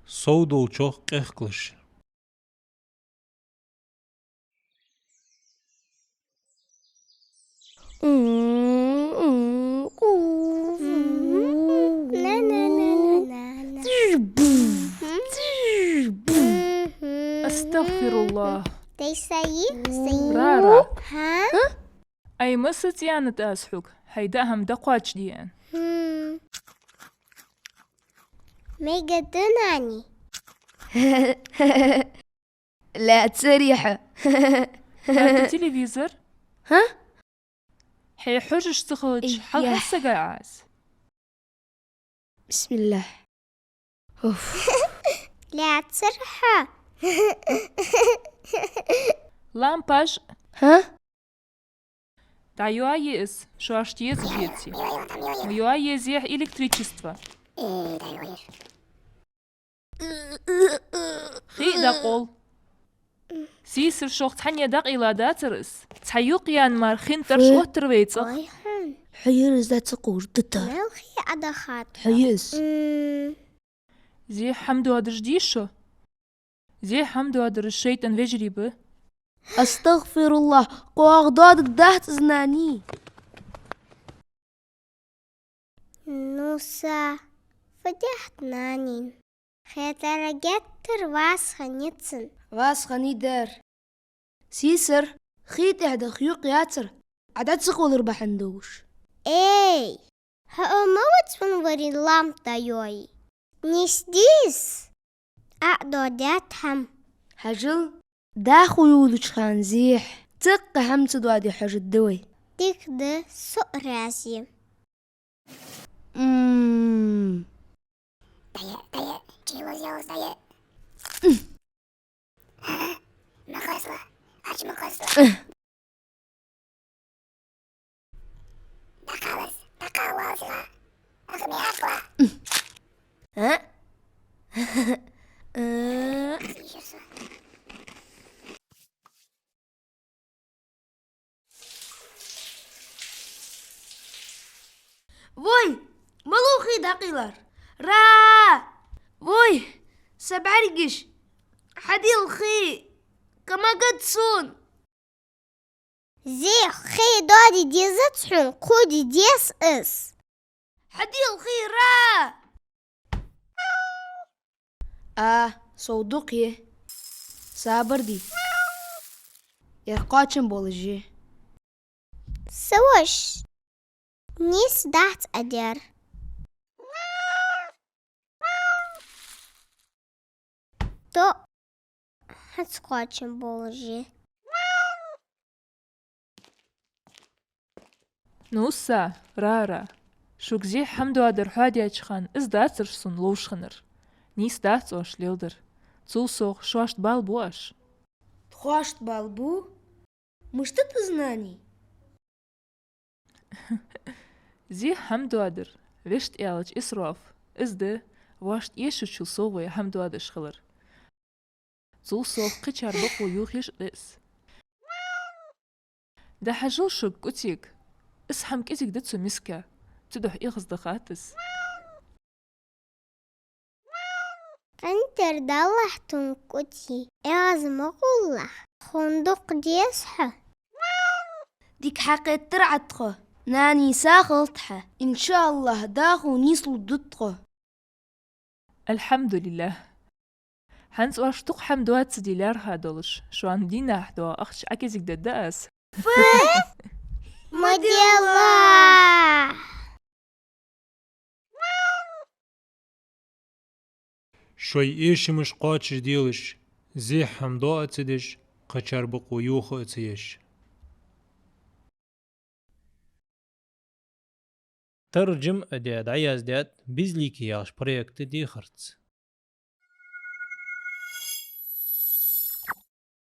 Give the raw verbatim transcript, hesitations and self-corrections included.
Сов долчох къехкалаш. أستغفر الله. Дай са йийх, са йийх. Ра, ра. Хьа? Ай, масса цӀи аьннад аз хьога, хьай даа хӀама дӀакхоачашде аьнна. Хм. Мегаргда, нани? Лаьцарий хьо? ХӀаьта телевизор? ХӀа? Хье хьожаш ца хилча, хьалха сага Ӏаз. بسم الله. أوف. Лаьцарий хьо? Лампаш. ХӀа? ДӀайоае из, шоашта еза деце. Ма йоае зехьа электричество. Хий дӀакъовл. Сийсара, шох цхьанне дӀакъайла дацар из. Цхьа юкъ яьнна мара хин тӀараш оттар вай цӀагӀа. Хьо ер из дац кхувр дата. Мел хий Ӏадахат. Хьо ер из. Зехьа хӀама доадараш дий шо? Зехьа хӀама доадараш шайтӀан вежарий ба. أستغفر الله, кхоагӀа доадаргдац из, нани. Ну са, фу даьд нанин? Хетар геттара вас хиннай цун. Вас хиннай дер. Сийсара, хий тӀехьа даха юкъ яцар, Ӏа дӀа ца къовлар бахьан долаш. Эй! Хьо ма вац ван варин лампа дӀайоае. Нийса дий из? Ӏа доадаьд хӀама. Хьажал, дӀахо йолча хана зехьа цхьаккха хӀама ца доаде хьожаргда вай. Дика да, со раьза я. М. Дая, дая, чего сделал, дая? М. Ма кхосла, ач ма кхосла. М. ДӀакхалас, дӀакхалвалсила, ахме ахла. М. А? М. Вой, малув хий дӀакъайлар? Ра! Вой, са бӀаргаш, хьадийла хий, ка ма гад сона. Зехьа хий доаде дезац хьона, кхувде деза из. Хьадийла хий, ра! А, сов дукха я. Сабар де. Ер кхоачам болаш я. Са воша, нийса дац Ӏа дер. То хӀанз кхоачам болаш я. Ну са, ра, ра. Шуга зехьа хӀама доадар хьоадаьча хана из дацар сона ловш хиннар. Нийса дац оаш леладер. Цул совгӀа шоашта бала бу оаш. Тхоашта бала бу? Мишта да из, нани? Зехьа хӀама доадар, вешта аьлча, исраф, из да воашта эшачул совгӀа хӀама доадеш хилар. Цул совгӀа кхычар бокъо йохаеш а да из. ДӀахьажал шуга кӀотига, из хӀама кӀезига да цу миска, цудухьа эгӀаздахад из. КъинтӀера далахь тхона кӀоти, эгӀаз ма гӀолахь, тхона дукха деза хьо. Дика хьакхетар Ӏа тхо, нани, сагӀа хилда хьа. Иншааллахь, дӀахо нийслургда тхо. Альхьамдулиллахь. ХӀанз оаш дукха хӀама доацаде лаьрхӀа долаш, шоана дийнахьа доагӀа ахча ӀакӀезигдергда аз. Фу? Ма делахь! Шоай эшамаш кхоачашделаш, зехьа хӀама доа а ца деш, кхычар бокъо йоха а ца еш. Таржам а даь, дӀаяздаьд «Безликий» яхача проекта дехарца.